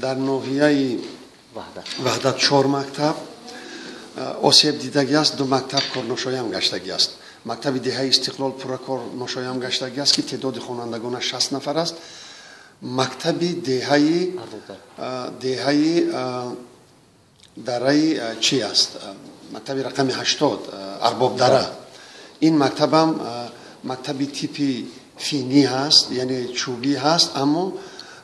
Дар ноҳияи Ваҳдат чор мактаб осеб дидагӣ аст, ду мактаб корношоям гаштагӣ аст. Мактаби деҳаи Истиқлол пурра корношоям гаштагӣ аст, ки теъдоди хонандагонаш 60 нафар аст. Мактаби деҳаи дараи чи аст, мактаби рақами 80 Арбобдара, ин мактабам мактаби типи финӣ ҳаст, яъне чӯбӣ ҳаст, аммо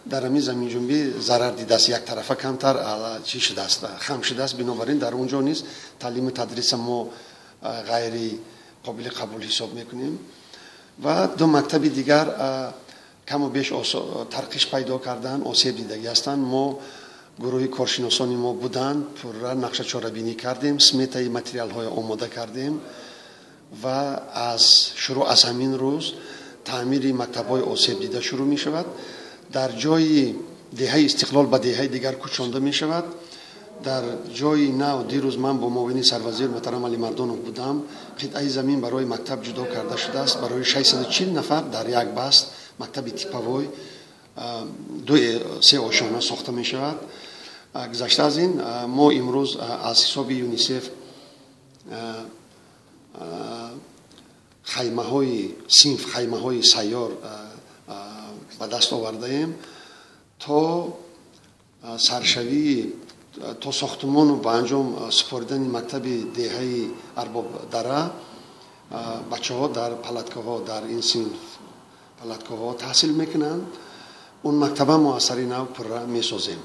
дар ҳамин заминҷунбӣ зарар дидааст, яктарафа камтар чӣ шудааст, хам шудааст. Бинобар ин дар он ҷо низ таълиму тадриса мо ғайри қобили қабул ҳисоб мекунем. Ва ду мактаби дигар каму беш тарқиш пайдо кардан, осеб дидагӣ ҳастанд. Мо гурӯҳи коршиносони мо буданд, пурра нақша чорабинӣ кардем, сметаи материалҳои омода кардем ва аз шурӯъ аз ҳамин рӯз таъмири мактабҳои осебдида шурӯъ мешавад. Дар ҷои деҳаи Истиқлол ба деҳаи дигар кӯчонда мешавад. Дар ҷои нав дирӯз ман бо муовини сарвазир муҳтарам Алимардонов будам. Қитъаи замин барои мактаб ҷудо карда шудааст барои 640 нафар. Дар як баст мактаби типовой ду се ошёна сохта мешавад. Гузашта аз ин, мо имрӯз аз ҳисоби ЮНИСЕФ хаймаҳои синф, хаймаҳои сайёр ба даст овардаем. То саршавии, то сохтумону ба анҷом супоридани мактаби деҳаи Арбобдара бачаҳо дар палаткаҳо, дар ин синф палаткаҳо таҳсил мекунанд. Он мактаба мо аз сари нав пурра месозем.